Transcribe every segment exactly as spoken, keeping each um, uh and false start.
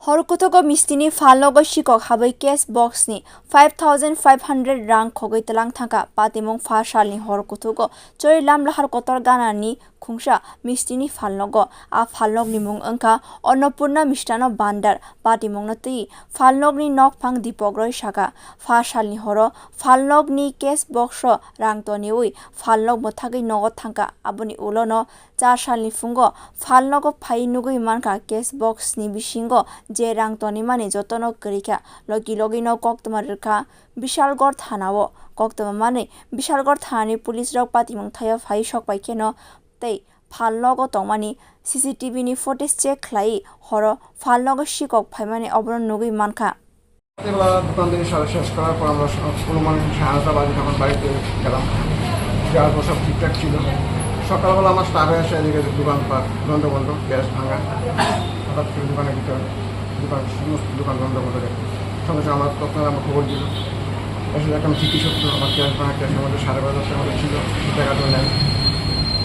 Hor kuthugo mistini phalnogo sikok habwi cash box ni five thousand five hundred rang khogwi tlang thangkha. Patimung pha salni hor kuthugo Chorilam Lahar Kotor ganani khungsa mistini phalnogo. A phalnokni mung wngkha Annapurna Mishtano Bandar. Patimungno twi phalnokni nokphang Dipok Roy saka. Pha salni horo phalnokni cash box o rang toniwi phalnok mwthagwi nogo thangkha. Aboni ulono char salni phungo phalnogo phai nugwi mankha cash box ni bisingo je rang tonimani jotono kwrwikha. Logi logi no koktwma rwkha Bishalgarh thana o. Koktwma manwi Bishalgarh thana ni police rok patimung thaio phai sok pai kheno tei phalnogo tongmani C C T V ni footage check khlai horo phalnogo sikok phaimani obono nugwi mankha. রাত্রেবেলা দোকান থেকে সারা শেষ করার পর আমরা স-, অনুমানিক সাড়ে নটা বাজে তখন বাড়িতে গেলাম। যাওয়ার পর সব ঠিকঠাক ছিল। সকালবেলা আমার স্টাফে এসে দেখে যে দোকানপাট বন্ধ বন্ধ, গ্যাস ভাঙা, হঠাৎ করে দোকানের ভিতরে দোকান, সমস্ত দোকান বন্ধ করে দেয়। সঙ্গে সঙ্গে আমার তৎক্ষণাৎ আমার খবর দিল, এসে দেখলাম ঠিকই সত্য, আমার ক্যাশ ভাঙা, ক্যাশের মধ্যে সাড়ে পাঁচ হাজার টাকা ছিল, সে টাকা তো নেয়।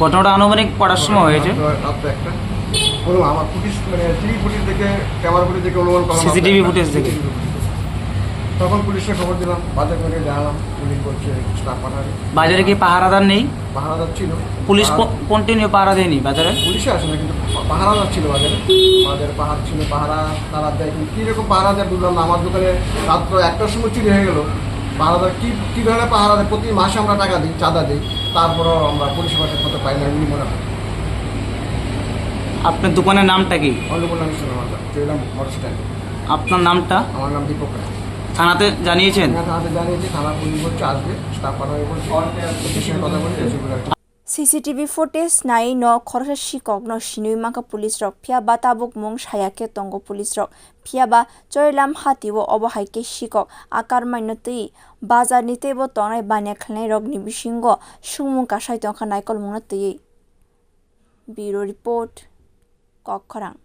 ঘটনাটা আনুমানিক কটার সময় হয়েছে? রাত, রাত একটা। বললাম, আমার ফুটেজ, মানে, টিভি ফুটেজ দেখে, ক্যামেরা ফুটেজ দেখে অনুমান করলাম রাত সিসিটিভি একটা। ফুটেজ দেখে। CCTV footage. তখন পুলিশে খবর দিলাম, বাজার করে জানালাম, পুলিশ বলছে স্টাফ পাঠাবে। বাজারে কি পাহারাদার নেই? পাহারাদার ছিল। পুলিশ পাহারা- ক-, কন্টিনিউ পাহারা দেয়নি বাজারে? পুলিশে আসে না, কিন্তু পা-, পাহারাদার ছিল বাজারে। বাজারে পাহারা ছিল, পাহারা তারা দেয়, কিন্তু কী রকম পাহারা দেয় বুঝলাম না। আমার দোকানে রাত্র একটার সময় চুরি হয়ে গেল। পাহারাদার কী, কী ধরনের পাহারা দেয়? প্রতি মাসে আমরা টাকা দিই, চাঁদা দিই, তারপরেও আমরা পুলিশের কাছে মতো পাই না, এমনি মনে হয়। আপনার দোকানের নামটা কি? অন্নপূর্ণা মিষ্টান্ন ভান্ডার, চৈলাম মোটর স্ট্যান্ড। আপনার নামটা? আমার নাম দীপক রায়। থানাতে জানিয়েছেন? হ্যাঁ, থানাতে জানিয়েছি, থানা পুলিশ বলছে আসবে, স্টাফ পাঠাবে বলছে, ওসির সঙ্গে কথা বলে, ওসি বলে আর কি। C C T V footage nai no khoroksa sikok no sinui mankha police rok, phiya ba tabuk mung saya khe tongo police rok, phiya ba Chorilam hati o obo hai khe sikok akar mai no twi bazar ni teibo tongnai baniya khlainai rok ni bisingo sumung kasai tongkha naikolmung no twiwi. Bureau Report, Kokkhorang.